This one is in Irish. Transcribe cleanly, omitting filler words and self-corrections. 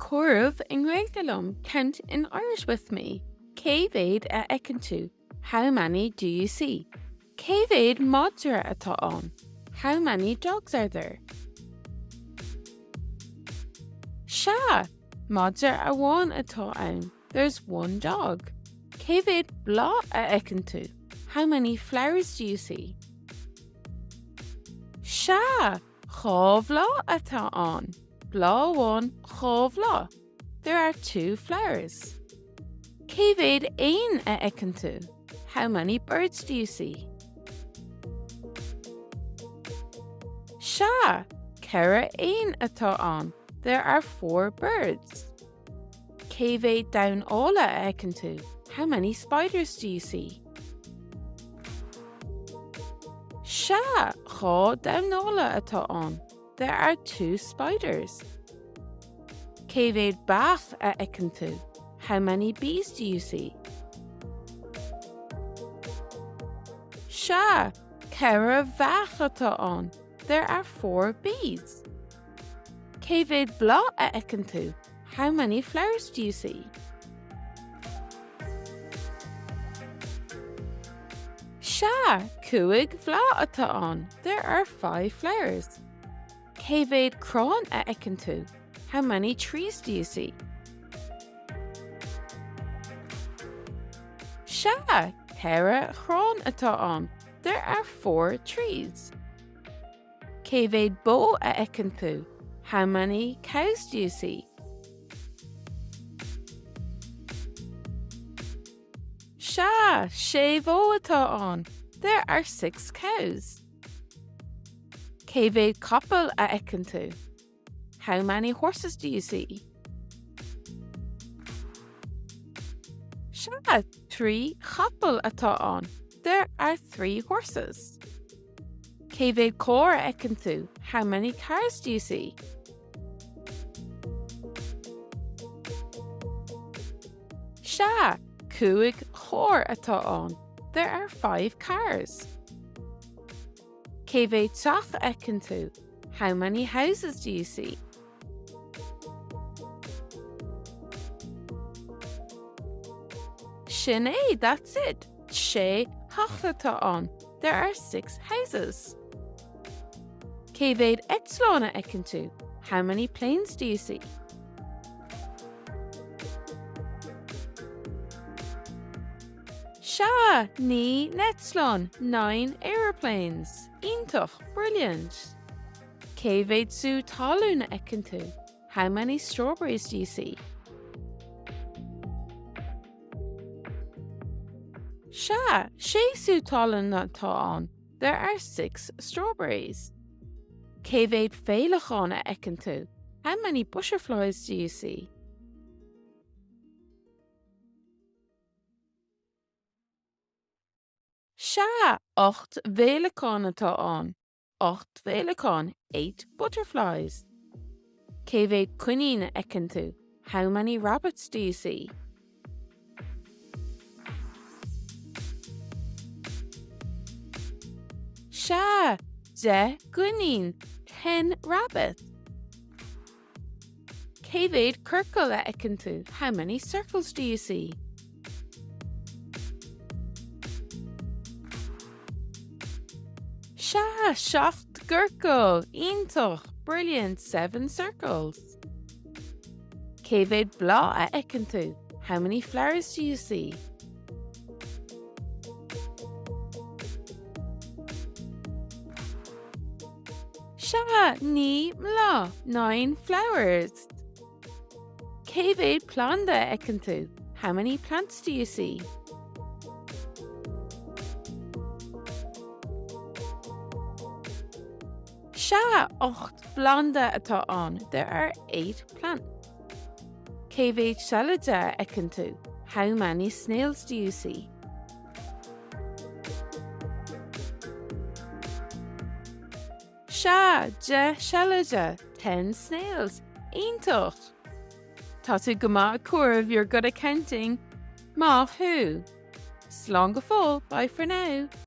Comhaireamh i nGaeilge liom, Count in Irish with me. Cé mhéad a fheiceann tú? How many do you see? Cé mhéad madra atá ann? How many dogs are there? Sea! Madra amháin atá ann. There's one dog. Cé mhéad bláth a fheiceann tú? How many flowers do you see? Sea! Dhá bhláth atá ann. Bláth amháin, dhá bhláth. There are two flowers. Cé mhéad éan a fheiceann tú? How many birds do you see? Sea! Ceithre éan atá ann. There are four birds. Cé mhéad damhán alla a fheiceann tú? How many spiders do you see? Sea! Dhá damhán alla atá ann. There are two spiders. Cé mhéad beach a fheiceann tú? How many bees do you see? Sea! Ceithre bheach atá ann. There are four bees. Cé mhéad bláth a fheiceann tú? How many flowers do you see? Sea! Cúig bhláth atá ann. There are five flowers. Cé mhéad crann a fheiceann tú? How many trees do you see? Sea! Ceithre chrann atá ann. There are four trees. Cé mhéad bó a fheiceann tú? How many cows do you see? Sea, sé bhó atá ann. There are six cows. Cé mhéad capall a fheiceann tú? How many horses do you see? Sea, trí chapall atá ann. There are three horses. Cé mhéad carr a fheiceann tú? How many cars do you see? Sea, cúig charr atá ann. There are five cars. Cé mhéad teach a fheiceann tú? How many houses do you see? Sin é, that's it. Sé theach atá ann. There are six houses. Cé mhéad eitleán a fheiceann tú? How many planes do you see? Sea, naoi n-eitleán, nine aeroplanes. Iontach, brilliant. Cé mhéad sú talún a fheiceann tú? How many strawberries do you see? Sea, sé sú talún atá ann. There are six strawberries. Cé mhéad féileacán a fheiceann tú? How many butterflies do you see? Sea, ocht bhféileacán atá ann. Ocht bhféileacán, eight butterflies. Cé mhéad coinín a fheiceann tú? How many rabbits do you see? Sea, deich gcoinín, ten rabbits. Cé mhéad ciorcal a fheiceann tú? How many circles do you see? Sea, seacht gciorcal! Iontach! Brilliant! Seven circles! Cé mhéad bláth a fheiceann tú? How many flowers do you see? Sea, naoi mbláth, nine flowers. Cé mhéad planda a fheiceann tú? How many plants do you see? Sea, ocht bplanda atá ann. There are eight plants. Cé mhéad seilide a fheiceann tú? How many snails do you see? Sea, deich seilide, ten snails. Iontach! Tá tú go maith ag comhaireamh, you're good at counting. Maith thú! Slán go fóill, bye for now!